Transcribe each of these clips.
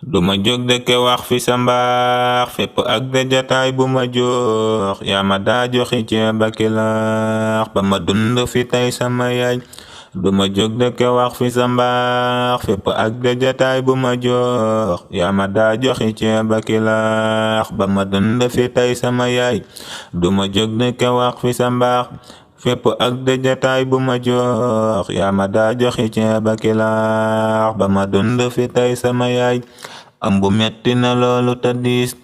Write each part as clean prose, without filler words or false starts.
duma jóg dëkke wax fi sa mbaax fépp ak de jataay bu ma jox yaa ma daa joxi ceeb ak laax ba ma dund fi tey sama yaay duma jóg dëkke wax fi sa mbaax fépp ak de jataay bu ma jox yaa ma daa joxi ceeb ak laax ba ma dund fi tey sama yaay duma jóg dëkke wax fi sa mbaax fépp ak de jataay bu ma jox yaa ma daa joxi ceeb ak laax ba ma dund fi tey sama yaay am bu metti na loolu te diis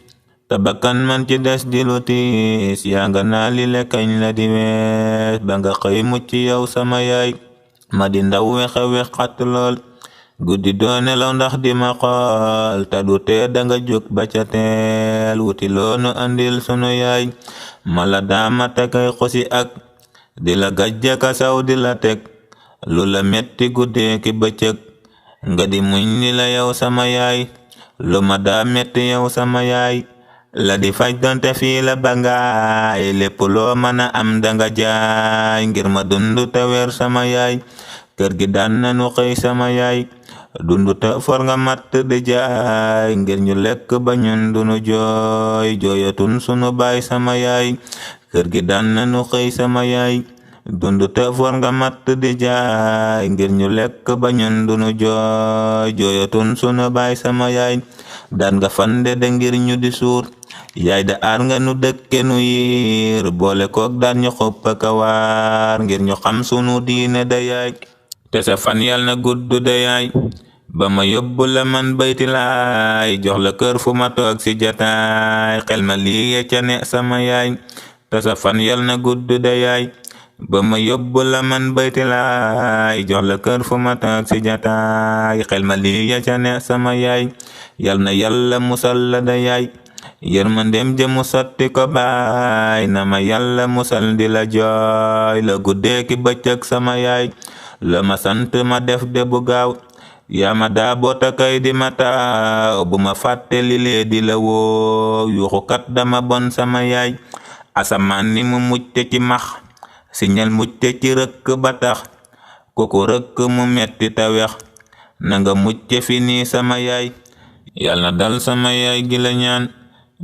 te bakkan man ci des di lu tiis yaa nga naa li le kañ la di wees ba nga xëy mucc yow sama yaay ma di ndaw wexe wexat lool guddi doo nelaw ndax di ma xool te du tee danga jóg ba ca teel wuti loonu andil sunu yaay mala daama te kay xosi ak di la gajja ka saw di la teg lu la metti guddee ki bëccëg nga di muñ ni la yow sama yaay lu ma daa metti yow sama yaay la di faj donte fii la bangaay lépp loo mën a am danga jaay ngir ma dund te weer sama yaay kër gi daan nanu xëy sama yaay dund te for nga matt di jaay ngir ñu lekk ba ñun dunu jooy jooyatun sunu baay sama yaay kër gi daan nanu xëy sama yaay dund te for nga matt di jaay ngir ñu lekk ba ñun dunu jooy jooyatun sunu baay sama yaay daan nga fande de ngir ñu di suur yaay da aar nga nu dëkke nu yiir boole kook daan ñu xoppa ka waar ngir ñu xam sunu diine da yaay te sa fan yal na gudd da yaay ba ma yóbbu la man bayti laay jox la kër fu ma toog si jataay xel ma lii ca ne sama yaay te sa fan yal na gudd da yaay ba ma yóbbu la man bayti laay jox la kër fu ma toog si jataay xel ma lii ca ne sama yaay yal na yàlla musal la da yaay yërmandem jëmu sotti ko baay na ma yàlla musal di la jooy la guddee ki bëccëg sama yaay la ma sant ma def de bu gaaw yaa ma daa boota kay di ma taaw bu ma fàtte li lee di la woo yuxukat dama bon sama yaay asamaan ni mu mucce ci max siñal mucce ci rëkk ba tax kuku rëkk mu metti ta wex na nga mucce fi nii sama yaay yal na dal sama yaay gi la ñaan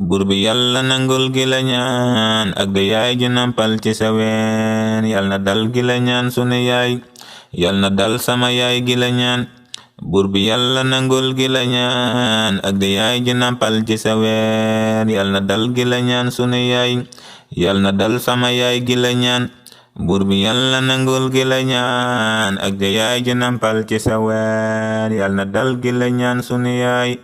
buur bi yàlla nangul gi la ñaan ak de yaay ju nampal ci sa ween yal na dal gi la ñaan sunu yaay yal na dal sama yaay gi la ñaan buur bi yàlla nangul gi la ñaan ak de yaay ju nampal ci sa ween yal na dal gi la ñaan sunu yaay yal na dal sama yaay gi la ñaan buur bi yàlla nangul gi la ñaan ak de yaay ju nampal ci sa ween yal na dal gi la ñaan sunu yaay